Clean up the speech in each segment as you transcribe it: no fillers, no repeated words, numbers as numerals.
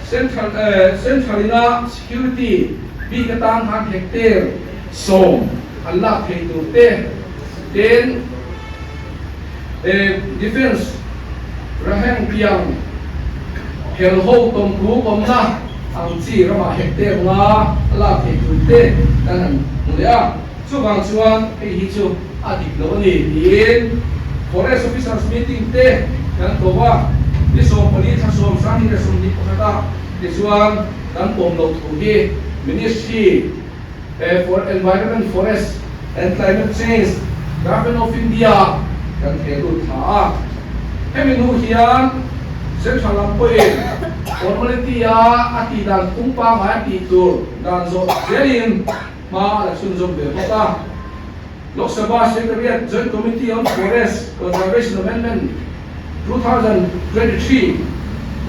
Central Central ina security bik atan khan hectare 10 an lak thei tur te, tin Defence Raheng piang hel ho tawmku awmna ang chi ramah hectare 5 a lak thei tur te kan han hmu leh a. Chuvang chuan hei hi chu a dik lo a ni tiin Forest Officers meeting te kan ko a, ni 14 thla 10 2021 ah tichuan kan pawm loh thu hi Ministry for Environment, Forest and Climate Change, Government of India kan theh lut thla a. Hemi hnu hian Central lam pawhin formality a a tih dan phung pangngai a tih tur dan zawh zelin hma a la chhunzawm ve bawk a. Lok Sabha Secretariat Joint Committee on Forest Conservation Amendment 2023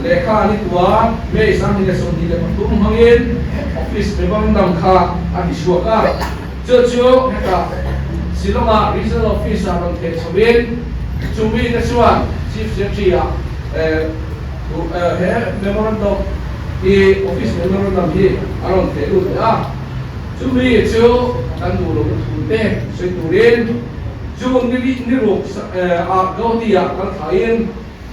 lehkha an i tua May 2023 hmangin Office Memorandum kha a ti chhuak a. Chu chu hetah Shillong-ah Regional Office-ah rawn theh chhoin chumi te chuan Chief Secretary-ah he Memorandum hi Office Memorandum hi a rawn theh lut leh a. Chumi chu kan duh lohna thu te sawi turin June ni ni ruk ah Gauhati-ah kal thlain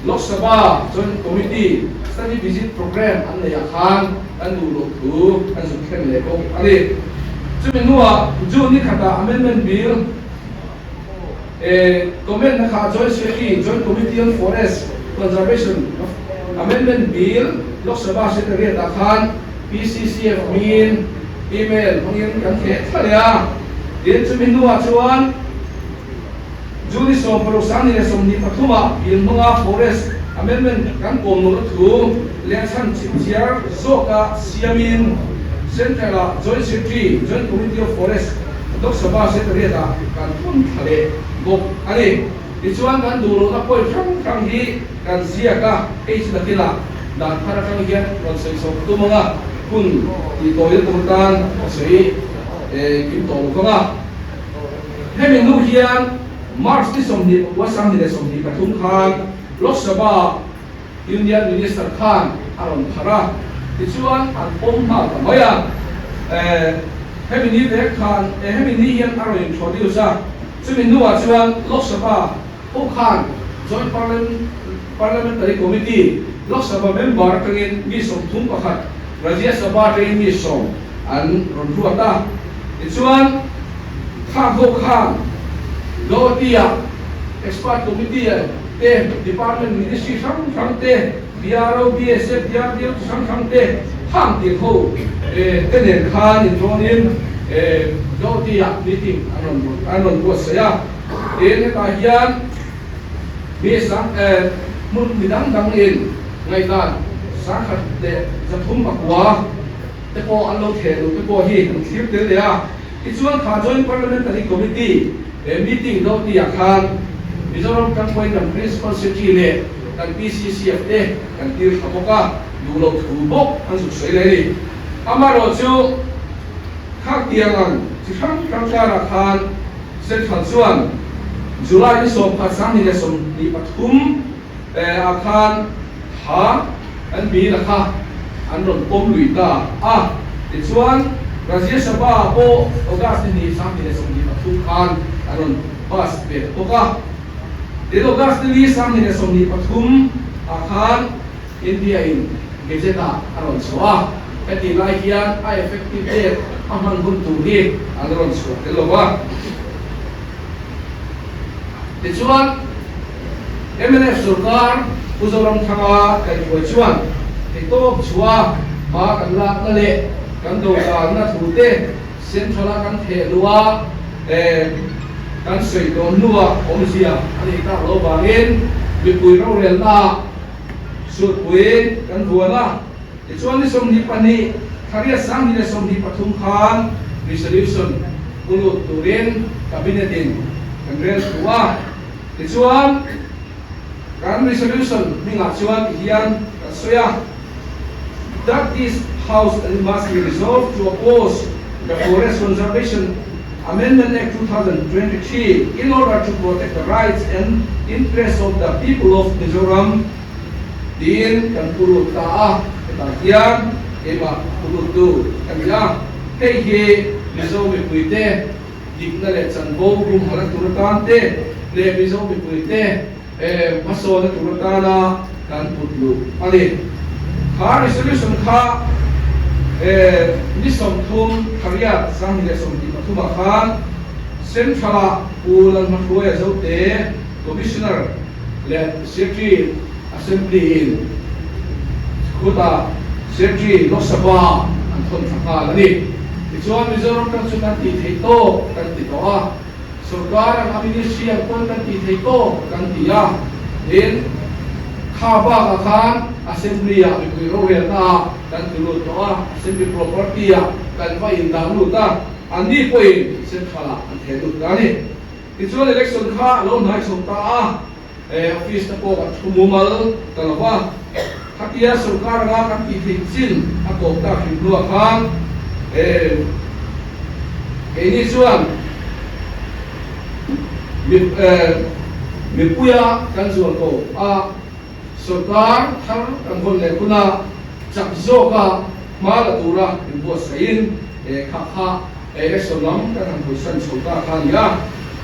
Lok Sabha Joint Committee Study Visit Programme an neih ah khan kan duh loh thu kan zuk thlen leh bawk a ni. Chumi hnuah June ni khatah Amendment Bill comment na kha Joint Secretary Joint Committee on Forest Conservation Amendment Bill Lok Sabha Secretariat ah khan PCCF hmingin email hmangin kan theh thla leh a, tin chumi hnuah chuan June 16 23 ah bill hmanga Forest Amendment kan kawm lohna thu leh chhan chipchiar zawka siamin Central-ah Joint Secretary, Joint Committee of Forest, Lok Sabha Secretariat-ah kan phun thla leh bawk a ni. Tichuan kan duh lohna point hrang hrang hi kan ziak a, hei chu nakinah dan thar atang hian rawn sawi chho ka tum ang a, hun tih tawina tur tan ka sawi kim tawh lo vang a. Hemi hnu hian March ni 29 2023 khan Lok Sabha Union Minister khan a rawn phar a, tichuan an pawm nghal ta mai a. Hemi ni vek khan hemi ni hian a rawn introduce a, chumi hnuah chuan Lok Sabha ho khan Joint Parliamentary Committee Lok Sabha member atangin mi 31, Rajya Sabha atangin mi 10 an rawn ruat a. Tichuan khang ho khan Guwahati-ah Expert Committee te, Department Ministry hrang hrang te, BRO, BSF, DRDO chi hrang hrang te khang tir ho te nen khan inrawnin Guwahati-ah meeting an rawn buatsaih a. Tin, hetah hian mi sang hmun mi dang dang in ngaihdan 1139 te pawh an lo theh loh te pawh hi kan thlir tel leh a. Tichuan kha Joint Parliamentary Committee meeting do tihah khan Mizoram Tangpuain kan Principal Secretary leh kan PCCF te kan tir thla bawk a, duh loh thu bawk an zuk sawi leh a ni. Amaherawhchu khak tiang ang chi hrang hrang karah khan Central chuan July ni 10 2023 ah khan tha an bill a kha an rawn pawm lui ta a. Tichuan Rajya Sabha pawh August ni hnih 2023 khan an rawn pass ve ta bawk a. Tin August ni li 2023 ah khan India in Gazette ah a rawn chhuah a. Heti lai hian a effective date a hman hun tur hi an rawn chhuah tel lo va. Tichuan, mnf sorkar Pu Zoramthanga kaihhruai chuan theihtawp chhuah hma kan lakna leh kan dodanna thu te Central-a kan theh luh a kan sawi tawn hnuah awmzia a neih tak loh vangin mipui rorelnaah sulpui kan vuan a. Tichuan ni 22 thla 8 2023 khan resolution pu lut turin Cabinet in kan rel thu a. Tichuan kan resolution hmingah chuan tihian kan sawi a, That this House must be resolved to oppose the Forest Conservation Amendment Act 2023 in order to protect the rights and interests of the people of Mizoram tiin kan pu lut ta a. Hetah hian keimah thuluttu ka ni a, hei hi Mizo mipuite dikna leh chanvo humhalh tur atan te leh Mizo mipuite hmasawnna tur atana kan put luh a ni. Kha resolution kha ni 30 thariat 2023 ah khan Central-ah Pu Lalhmahruaia Zote, Commissioner leh Secretary Assembly-in khutah Secretary Lok Sabha an thawn thla nghal a ni. Tichuan Mizoram ram chu kan tih theih tawk kan ti tawh a, sorkar ang a ministry ang pawn kan tih theih tawk kan ti a, tin kha bakah khan Assembly-ah mipui rorelna ah kan ti lut tawh a, Assembly property-ah kan va indah lut a, anni pawhin Central-ah an theh lut ta a ni. Tichuan election kha a lo hnai chho ta a, office te pawh kan thu mumal ta lo va, khatia sorkar anga kan tih theih chin a tawp tak hrim hnuah khan keini chuan mipuia kan zual tawp a, sorkar thar kan vawn leh huna chak zawka hma la tura inbuatsaihin kha kha election lam kan han hawisan chho ta kha a ni a.